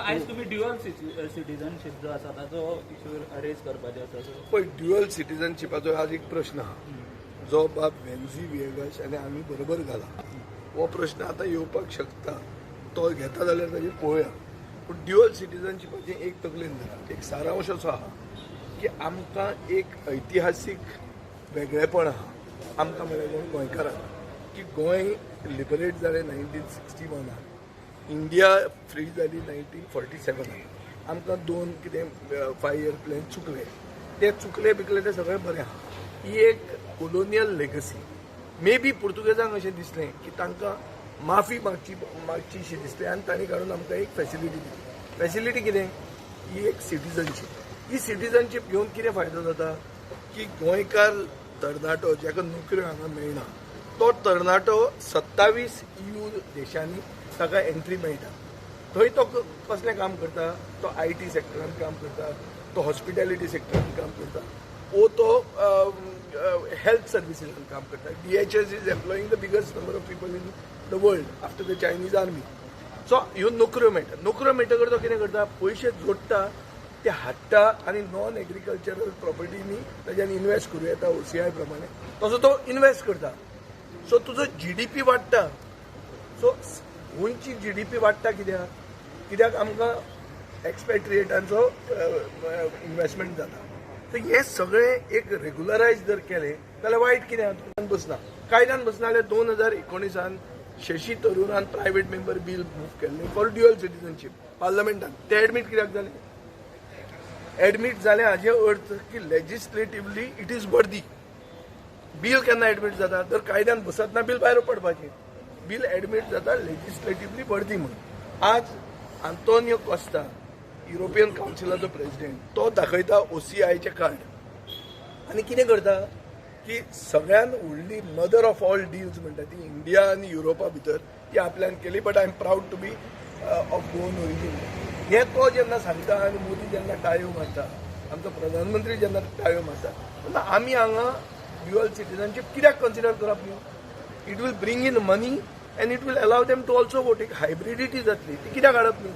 आयज तुमी dual citizenship जो आसा ताचो इशू रेज करपाचे आसा. पळय, ड्युअल सिटीजनशिपाचो आज एक प्रश्न आहा जो बाब वेन्झी विएगाश आनी आमी बरोबर घाला. हो प्रश्न आतां येवपाक शकता, तो घेता जाल्यार ताजेर पळोवया. पूण ड्युअल सिटीजनशिपाचें एक तकलेन धरा, एक सारांश असो आहा की आमकां एक ऐतिहासीक वेगळेपण आहा. आमकां म्हळ्यार कोण, गोंयकारांक, की गोंय लिबरेट जालें 1961, इंडिया फ्री जाली 1947. आमकां दोन कितें 5 इयर प्लॅन चुकले, ते चुकले बिकले ते सगळें बरें आहा. ही एक कोलोनियल लेगसी. मे बी पुर्तुगेजांक अशें दिसलें की तांकां माफी मागची मागची शी दिसलें आनी तांणी काडून आमकां एक फॅसिलिटी दिली. फॅसिलिटी कितें? ही एक सिटीजनशीप. ही सिटीजनशीप घेवन कितें फायदो जाता की गोंयकार तरणाटो जाका नोकऱ्यो हांगा मेळना, तो तरणाटो 27 ईयू देशांनी ताका एंट्री मेळटा. थंय तो कसलें काम करता? तो IT सेक्टरान काम करता, तो हॉस्पिटॅलिटी सेक्टरान काम करता, वो तो हेल्थ सर्विसीसान काम करता. DHS is employing the biggest number of people in the world after the Chinese army. So ह्यो नोकऱ्यो मेळटा. नोकऱ्यो मेळटकर तो कितें करता? पयशे जोडटा, ते हाडटा आनी नॉन एग्रीकल्चरल प्रॉपर्टीनी ताज्यान इन्वेस्ट करूं येता ओसीआय प्रमाणे, तसो तो इन्वेस्ट करता. सो तुजो जीडीपी वाडटा. सो गोंयची जीडीपी वाडटा कित्याक? कित्याक आमकां एक्सपेट्रिएटांचो इन्वेस्टमेंट जाता. तर हें सगळें एक रेगुलरायज जर केलें जाल्यार वायट कितें आहा? बसना, कायद्यान बसना जाल्यार 2019 शशी तरुरान प्रायवेट मेंबर बील मूव केल्लें फॉर ड्युअल सिटीजनशीप पार्लमेंटान. ते एडमीट कित्याक जालें? एडमीट जालें हाजे अर्थ की legislatively it is worthy. Bill केन्ना एडमीट जाता? जर कायद्यान बसत ना, बील भायर पडपाचें. बील एडमीट जाता लेजिस्लेटिवली वर्दी म्हणून. आज आंतोनियो कोस्ता, युरोपियन कावन्सिलाचो प्रेसिडेंट, तो दाखयता ओसीआयचें कार्ड आनी कितें करता की सगळ्यान व्हडली मदर ऑफ ऑल डील्स म्हणटा ती इंडिया आनी युरोपा भितर ती आपल्यान केली, but I am proud to be of Goan origin. हें तो जेन्ना सांगता आनी मोदी जेन्ना टाळयो मारता, आमचो प्रधानमंत्री जेन्ना टाळयो मारता, तेन्ना आमी हांगा ड्युअल सिटीजनशीप कित्याक कन्सिडर करप न्ही? It will bring in money and it will allow them to also vote. एक हायब्रिडिटी जातली, ती कित्याक हाडप न्ही?